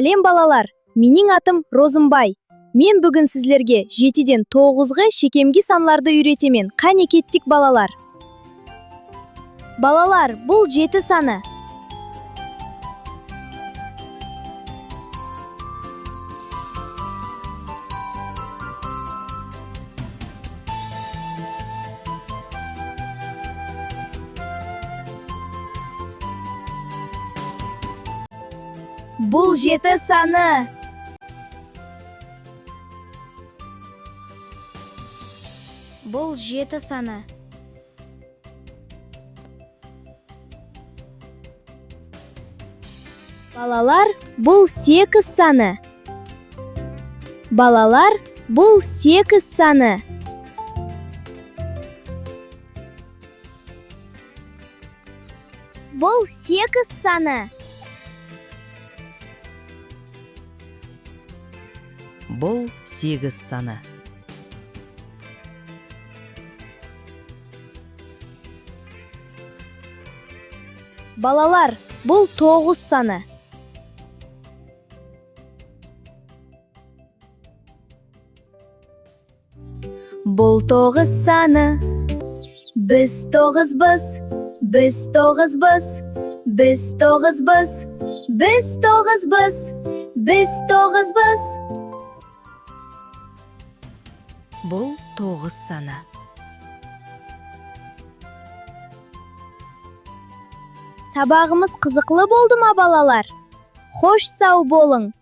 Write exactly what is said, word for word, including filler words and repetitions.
Sálem, balalar! Meniń atım Rozımbay. Men búgin sizlerge jetiden toǵızǵa shekemgi sanlardı úyretemen. Qáne, kettik, balalar! Balalar, bul jeti sanı. Bul jeti sanı. Bul jeti sanı. Balalar, bul segiz sanı. Balalar, bul segiz sanı. Bul segiz sanı. Bul segiz sanı. Balalar, bul toǵız sanı. Bul toǵız sanı. Biz toǵızbız, biz toǵızbız, biz toǵızbız, biz toǵızbız, biz toǵızbız. Bul toǵız sanı. Sabaǵımız qızıqlı boldı ma, balalar? Xosh, saw bolıń!